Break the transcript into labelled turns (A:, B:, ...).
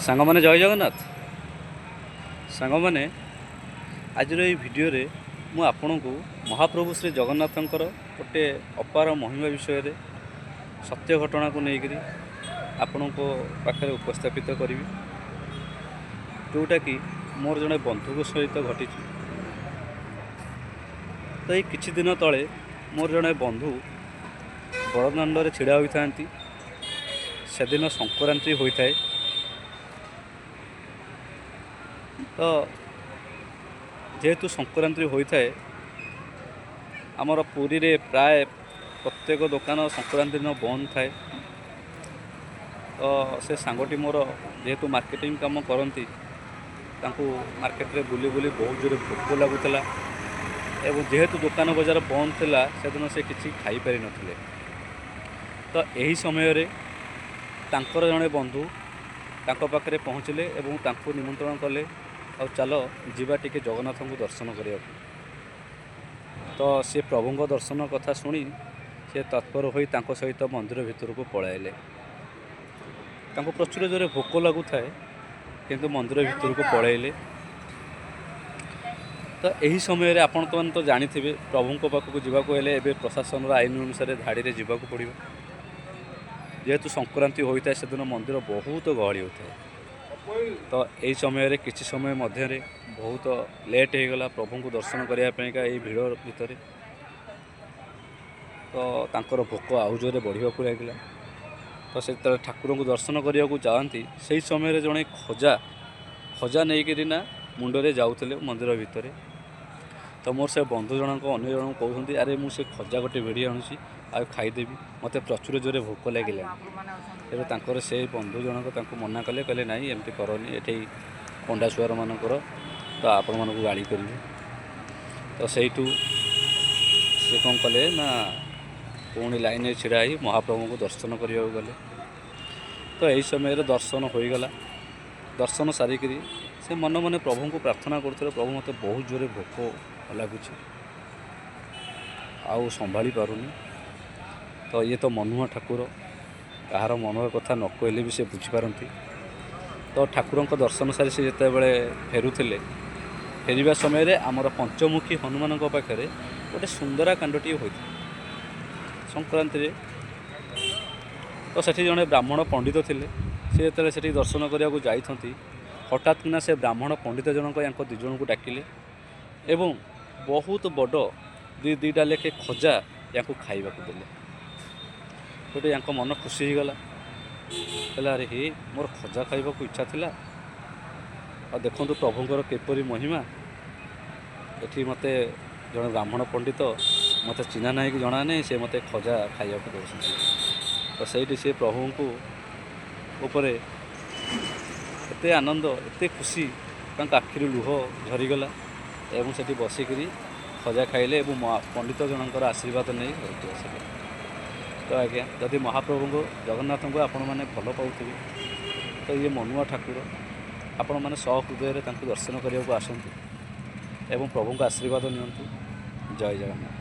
A: ସାଙ୍ଗମାନେ, ଜୟ ଜଗନ୍ନାଥ। ସାଙ୍ଗମାନେ, ଆଜିର ଏଇ ଭିଡ଼ିଓରେ ମୁଁ ଆପଣଙ୍କୁ ମହାପ୍ରଭୁ ଶ୍ରୀ ଜଗନ୍ନାଥଙ୍କର ଗୋଟେ ଅପାର ମହିମା ବିଷୟରେ ସତ୍ୟ ଘଟଣାକୁ ନେଇକରି ଆପଣଙ୍କ ପାଖରେ ଉପସ୍ଥାପିତ କରିବି, ଯେଉଁଟାକି ମୋର ଜଣେ ବନ୍ଧୁଙ୍କ ସହିତ ଘଟିଛି। ତ ଏଇ କିଛି ଦିନ ତଳେ ମୋର ଜଣେ ବନ୍ଧୁ ବଡ଼ଦାଣ୍ଡରେ ଛିଡ଼ା ହୋଇଥାନ୍ତି। ସେଦିନ ସଂକ୍ରାନ୍ତି ହୋଇଥାଏ। ତ ଯେହେତୁ ସଂକ୍ରାନ୍ତି ହୋଇଥାଏ, ଆମର ପୁରୀରେ ପ୍ରାୟ ପ୍ରତ୍ୟେକ ଦୋକାନ ସଂକ୍ରାନ୍ତି ଦିନ ବନ୍ଦ ଥାଏ। ତ ସେ ସାଙ୍ଗଟି ମୋର ଯେହେତୁ ମାର୍କେଟିଂ କାମ କରନ୍ତି, ତାଙ୍କୁ ମାର୍କେଟରେ ବୁଲି ବୁଲି ବହୁତ ଜୋରେ ଭୋକ ଲାଗୁଥିଲା ଏବଂ ଯେହେତୁ ଦୋକାନ ବଜାର ବନ୍ଦ ଥିଲା, ସେଦିନ ସେ କିଛି ଖାଇପାରିନଥିଲେ। ତ ଏହି ସମୟରେ ତାଙ୍କର ଜଣେ ବନ୍ଧୁ ତାଙ୍କ ପାଖରେ ପହଞ୍ଚିଲେ ଏବଂ ତାଙ୍କୁ ନିମନ୍ତ୍ରଣ କଲେ, ଆଉ ଚାଲ ଯିବା ଟିକେ ଜଗନ୍ନାଥଙ୍କୁ ଦର୍ଶନ କରିବାକୁ। ତ ସେ ପ୍ରଭୁଙ୍କ ଦର୍ଶନ କଥା ଶୁଣି ସେ ତତ୍ପର ହୋଇ ତାଙ୍କ ସହିତ ମନ୍ଦିର ଭିତରକୁ ପଳାଇଲେ। ତାଙ୍କୁ ପ୍ରଚୁର ଜୋରେ ଭୋକ ଲାଗୁଥାଏ, କିନ୍ତୁ ମନ୍ଦିର ଭିତରକୁ ପଳାଇଲେ। ତ ଏହି ସମୟରେ ଆପଣ ତ ମାନେ ତ ଜାଣିଥିବେ, ପ୍ରଭୁଙ୍କ ପାଖକୁ ଯିବାକୁ ହେଲେ ଏବେ ପ୍ରଶାସନର ଆଇନ ଅନୁସାରେ ଧାଡ଼ିରେ ଯିବାକୁ ପଡ଼ିବ। ଯେହେତୁ ସଂକ୍ରାନ୍ତି ହୋଇଥାଏ, ସେଦିନ ମନ୍ଦିର ବହୁତ ଗହଳି ହୋଇଥାଏ। ତ ଏହି ସମୟରେ କିଛି ସମୟ ମଧ୍ୟରେ ବହୁତ ଲେଟ୍ ହେଇଗଲା ପ୍ରଭୁଙ୍କୁ ଦର୍ଶନ କରିବା ପାଇଁକା ଏଇ ଭିଡ଼ ଭିତରେ। ତ ତାଙ୍କର ଭୋକ ଆଉ ଜୋରେ ବଢ଼ିବାକୁ ଲାଗିଲା। ତ ସେ ଯେତେବେଳେ ଠାକୁରଙ୍କୁ ଦର୍ଶନ କରିବାକୁ ଯାଆନ୍ତି, ସେହି ସମୟରେ ଜଣେ ଖଜା ନେଇକରି ନା ମୁଣ୍ଡରେ ଯାଉଥିଲେ ମନ୍ଦିର ଭିତରେ। ତ ମୋର ସେ ବନ୍ଧୁ ଜଣଙ୍କ ଅନ୍ୟ ଜଣଙ୍କୁ କହୁଛନ୍ତି, ଆରେ ମୁଁ ସେ ଖଜା ଗୋଟେ ଭିଡ଼ି ଆଣୁଛି ଆଉ ଖାଇଦେବି, ମୋତେ ପ୍ରଚୁର ଜୋରେ ଭୋକ ଲାଗିଲାଣି। ତେବେ ତାଙ୍କର ସେଇ ବନ୍ଧୁ ଜଣକ ତାଙ୍କୁ ମନା କଲେ, କହିଲେ ନାଇଁ, ଏମିତି କରନି, ଏଠି ପଣ୍ଡା ସୁଆରମାନଙ୍କର ତ ଆପଣମାନଙ୍କୁ ଗାଳି କରିବେ। ତ ସେଇଠୁ ସେ କ'ଣ କଲେ ନା ପୁଣି ଲାଇନରେ ଛିଡ଼ା ହେଇ ମହାପ୍ରଭୁଙ୍କୁ ଦର୍ଶନ କରିବାକୁ ଗଲେ। ତ ଏହି ସମୟରେ ଦର୍ଶନ ହୋଇଗଲା। ଦର୍ଶନ ସାରିକିରି ସେ ମନେ ମନେ ପ୍ରଭୁଙ୍କୁ ପ୍ରାର୍ଥନା କରୁଥିଲେ, ପ୍ରଭୁ, ମୋତେ ବହୁତ ଜୋରେ ଭୋକ ଲାଗୁଛି ଆଉ ସମ୍ଭାଳି ପାରୁନି। ତ ଇଏ ତ ମନୁଆ ଠାକୁର, କାହାର ମନର କଥା ନ କହିଲେ ବି ସେ ବୁଝିପାରନ୍ତି। ତ ଠାକୁରଙ୍କ ଦର୍ଶନ ସାରି ସେ ଯେତେବେଳେ ଫେରୁଥିଲେ, ଫେରିବା ସମୟରେ ଆମର ପଞ୍ଚମୁଖୀ ହନୁମାନଙ୍କ ପାଖରେ ଗୋଟେ ସୁନ୍ଦରାକାଣ୍ଡଟିଏ ହୋଇଥାଏ ସଂକ୍ରାନ୍ତିରେ। ତ ସେଠି ଜଣେ ବ୍ରାହ୍ମଣ ପଣ୍ଡିତ ଥିଲେ। ସେ ଯେତେବେଳେ ସେଠି ଦର୍ଶନ କରିବାକୁ ଯାଇଛନ୍ତି, ହଠାତ୍ କିନା ସେ ବ୍ରାହ୍ମଣ ପଣ୍ଡିତ ଜଣକ ୟାଙ୍କ ଦୁଇ ଜଣଙ୍କୁ ଡାକିଲେ ଏବଂ ବହୁତ ବଡ଼ ଦୁଇ ଦୁଇଟା ଲେଖେ ଖଜା ୟାଙ୍କୁ ଖାଇବାକୁ ଦେଲେ। ଗୋଟେ ୟାଙ୍କ ମନ ଖୁସି ହେଇଗଲା। କହିଲା, ଆରେ ହେ, ମୋର ଖଜା ଖାଇବାକୁ ଇଚ୍ଛା ଥିଲା, ଆଉ ଦେଖନ୍ତୁ ପ୍ରଭୁଙ୍କର କିପରି ମହିମା, ଏଠି ମୋତେ ଜଣେ ବ୍ରାହ୍ମଣ ପଣ୍ଡିତ, ମୋତେ ଚିହ୍ନା ନାହିଁ କି ଜଣା ନାହିଁ, ସେ ମୋତେ ଖଜା ଖାଇବାକୁ ଦେଉଛନ୍ତି। ତ ସେଇଠି ସେ ପ୍ରଭୁଙ୍କୁ ଉପରେ ଏତେ ଆନନ୍ଦ, ଏତେ ଖୁସି, ତାଙ୍କ ଆଖିରୁ ଲୁହ ଝରିଗଲା ଏବଂ ସେଠି ବସିକିରି ଖଜା ଖାଇଲେ ଏବଂ ପଣ୍ଡିତ ଜଣଙ୍କର ଆଶୀର୍ବାଦ ନେଇ ଘରକୁ ଆସିଲେ। ତ ଆଜ୍ଞା, ଯଦି ମହାପ୍ରଭୁଙ୍କୁ ଜଗନ୍ନାଥଙ୍କୁ ଆପଣମାନେ ଭଲ ପାଉଥିବେ, ତ ଇଏ ମନୁଆ ଠାକୁର, ଆପଣମାନେ ସହୃଦୟରେ ତାଙ୍କୁ ଦର୍ଶନ କରିବାକୁ ଆସନ୍ତୁ ଏବଂ ପ୍ରଭୁଙ୍କ ଆଶୀର୍ବାଦ ନିଅନ୍ତୁ। ଜୟ ଜଗନ୍ନାଥ।